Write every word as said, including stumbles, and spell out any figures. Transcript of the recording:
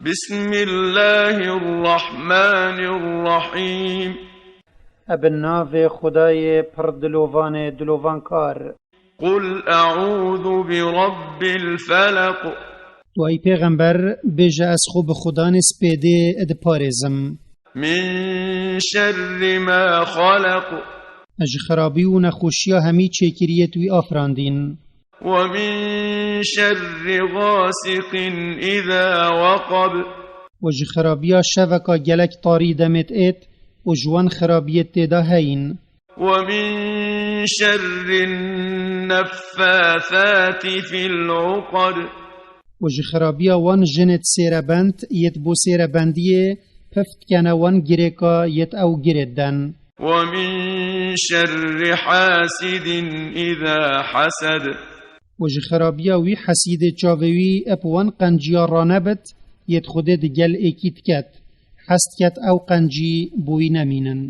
بسم الله الرحمن الرحيم. Bi navê Xwedayê pir dilovanê dilovankar. قل أعوذ برب الفلق. Tu ey pêxember, bêje ez xwe bi xudanê spêdê diparêzim. من شر ما خلق. Ji xirabî û nexweşiya hemî çêkiriyêt wî afirandîn. ومن شر غاسق إذا وقب. Û ji xirabiya şeveka gelek tarî demêt êt û ji wan xirabiyêt têda heyîn. ومن شر النفاثات في العقد. Û ji xirabiya wan jinêt sêrebend yêt bo sêrebendiyê pif dikene wan girêka yêt ew girêt den. ومن شر حاسد إذا حسد. Û ji xirabiya wî hesîdê çavê wî ep wan qenciya ranebit yêt Xwedê di gel êkî diket. Hes diket ew qencî bo wî nemînin.